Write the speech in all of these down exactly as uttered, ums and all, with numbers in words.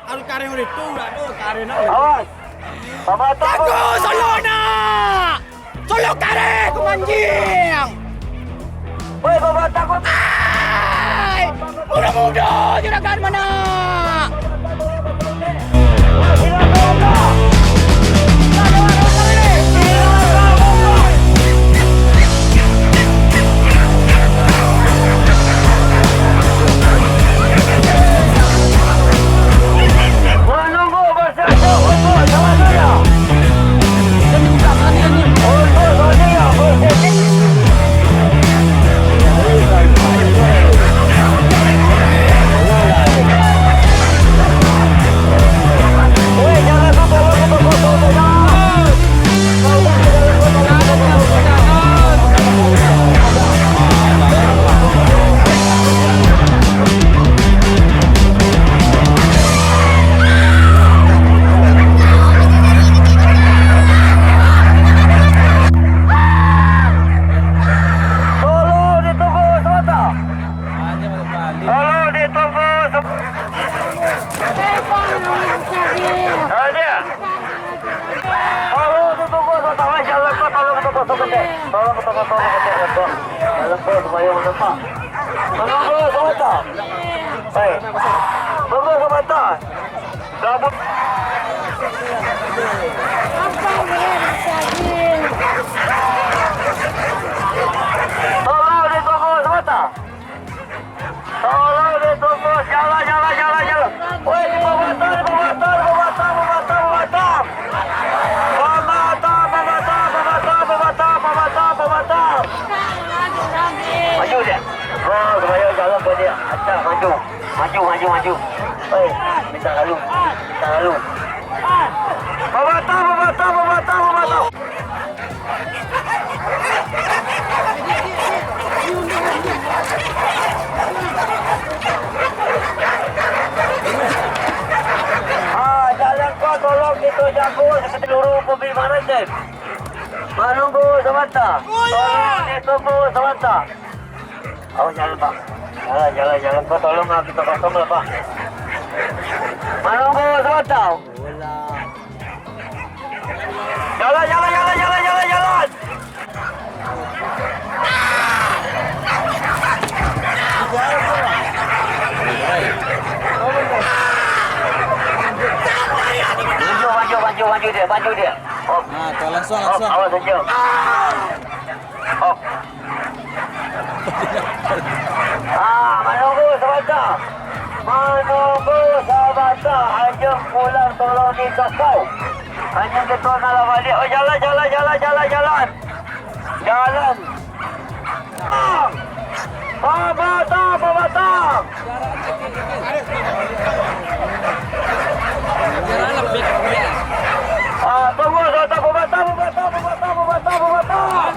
Aduh, kareh urang tu, aduh, kareh nak. Awas. Babatak. Jago Solo nak. Solo kareh, kumanjing. Woi, babatak. Ai, mudo-mudo juragan mana? Tolong ditunggu sebentar. Tolong ditunggu se-, ah, dia. Tolong ditunggu sebentar, weh, jalan ko, tolong ditunggu sebentar. Tolong ditunggu sebentar, jalan ko. Jalan ko supaya mendepak. Tunggu sebentar. Hei. Tunggu sebentar. Gabut. Tolong ditunggu sebentar. Tolong ditunggu, jalan, jalan, jalan, jalan. Woi, di pambatang, di pambatang, di pambatang, pambatang, pambatang. Pambatang, pambatang, pambatang, pambatang, pambatang, pambatang. Maju dia. Wah, supaya jalan buat dia. Acah, maju. Maju, maju, maju. Woi, minta lalu. Minta lalu. Pambatang, pambatang, pambatang, pambatang. Ah, jalan ko tolong kito jago, saluruh pemberi mana, Cep? Manunggu sabanta. Tolong ditunggu sabanta. Awas jalan, Pak. Jalan, jalan, jalan. Ko tolong lah, kito kosong lah, Pak. Manunggu sabanta. Jalan, jalan, jalan, jalan, jalan, jalan. Maju, maju, maju, maju dia, maju dia. Op. Nah, tuh, langsung, op, langsung. Awas saja. Op. Ah, manunggu sabanta. Manunggu sabanta. Anjing pulang tolong dikasau. Anjing kito nak lah baliak. Oh, jalan, jalan, jalan, jalan, jalan. Jalan. Ah. Pambatang, pambatang. Ah, tunggu, sabanta, pambatang, pambatang, pambatang, pambatang, pambatang.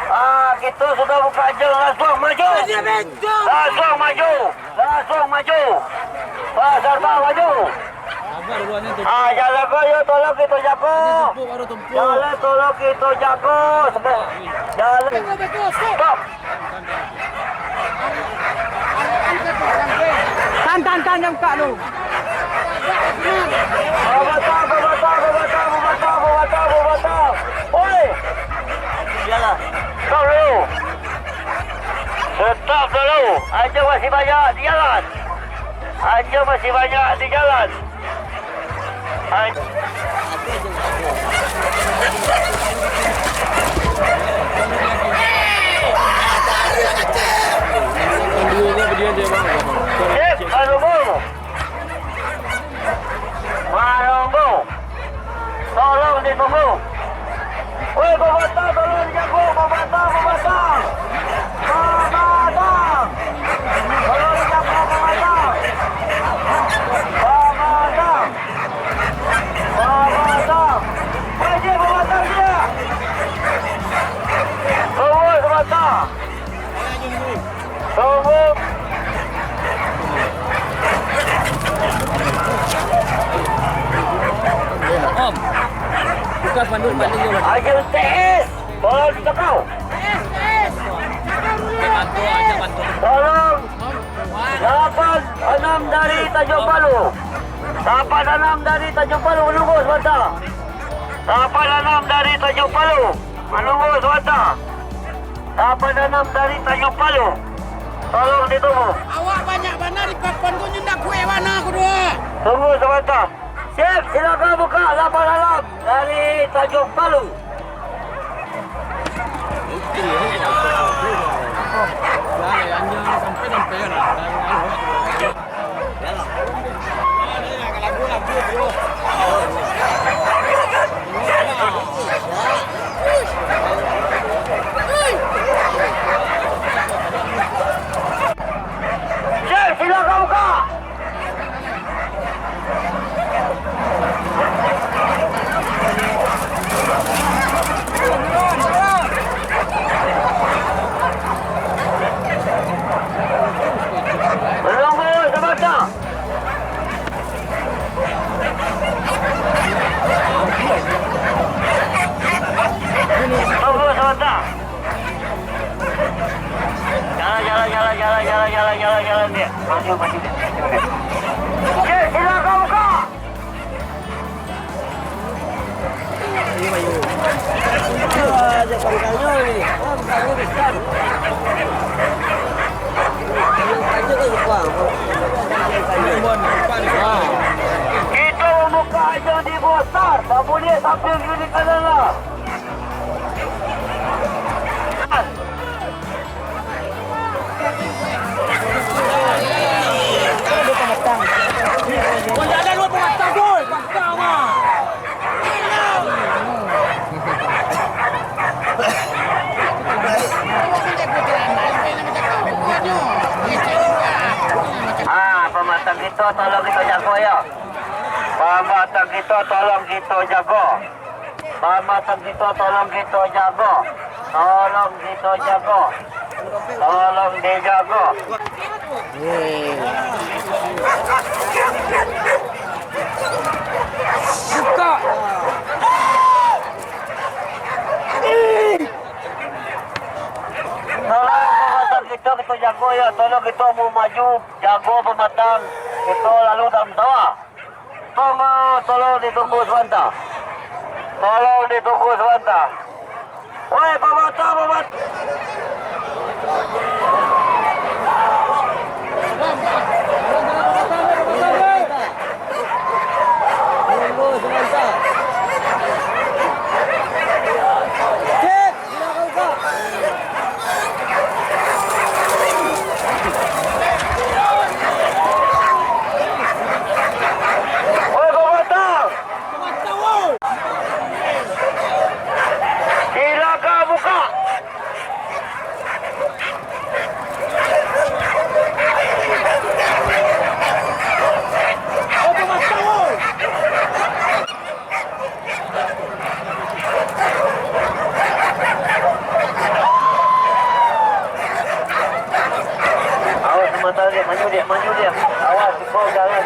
Ah, kito sudah buka jalan langsung, maju. Langsung maju. Langsung maju. Peserta maju. Ah, jalan ko yo, tolong kito jago. Jalan tolong kito jago. Jalan. Stop. Tan, tan, tan, nan buka tu. Babatang, babatang, babatang, babatang, babatang, babatang. Oi. Jalan. Stop dulu. Stop dulu. Anjing masih banyak di jalan. Anjing masih banyak di jalan. Anjing. Sip, baru. Manunggu. Tolong ditunggu. Woi, babatang, tolong dijago. Babatang, babatang. Babatang. Tolong dijago, babatang. Babatang. Babatang. Woi, dia babatang dia. Tunggu, babatang. Tunggu. Om, buka spanduk, spanduk dulu. Ayo, T S. Tolong ditekau. Tolong. Lapan enam dari Tanjung Palu. Lapan enam dari Tanjung Palu, menunggu sebentar. Lapan enam dari Tanjung Palu. Menunggu sebentar. Lapan enam dari Tanjung Palu. Tolong ditunggu. Awak banyak bana di papan tu, nyo ndak kuek bana kudo. Tunggu sebentar. Sip, silakan buka lapan enam dari Tanjung Palu. Cek, silakan buka. Tunggu sebentar. Tunggu sebentar. Jalan, jalan, jalan, jalan, jalan, jalan, jalan, jalan, dia. Maju, maju, maju, maju. Oke, silakan buka. Kito mambuka aja di bosar, tak buliah sampai di kanan lah. Ah, pamatang kito, tolong kito jago, yo. Pamatang kito, tolong kito jago. Pamatang kito, tolong kito jago. Tolong kito jago. Tolong dijago. Buka. Tolong pamatang kito, kito jago, yo. Tolong kito mau maju, jago pamatang kito, lalu dalam tawa. Tolong, tolong ditunggu sabanta. Tolong ditunggu sabanta. Woi, pamata, pamata. Tunggu sabanta. Cek. Oi, babatang! Silakan buka! Maju, dek, maju, dek. Awas, kau jangan.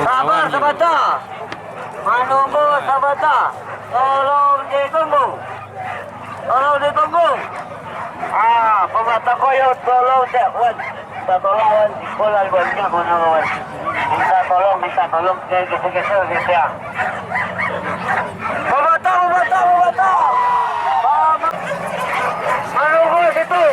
Sabar sabanta. Manunggu sabanta. Tolong ditunggu. Tolong ditunggu. Ah, pamata koyo tolong cek wan. Minta tolong wan, sikolah banyak mana wan. Minta tolong, minta tolong, geser, geser, geser, geser. Pamata, pamata, pamata. Pam-, manunggu situ.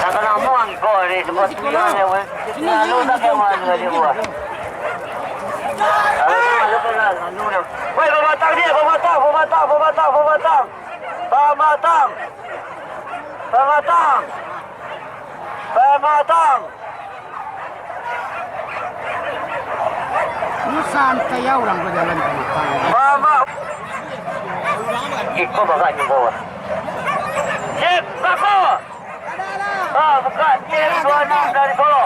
Takana muang ko di tempat tu ya, weh. Lalu tak kawan lagi buah. Lalu tu, lalu tu, lalu tu. Weh, babatang dia, babatang, babatang, babatang, babatang. Babatang. Babatang. Babatang. Lu santai ya, urang bajalan ka Makkah. Mama. Iko bagak nyo bawa. Cek, bako. Ah, buka. Cek, dua enam dari Solo.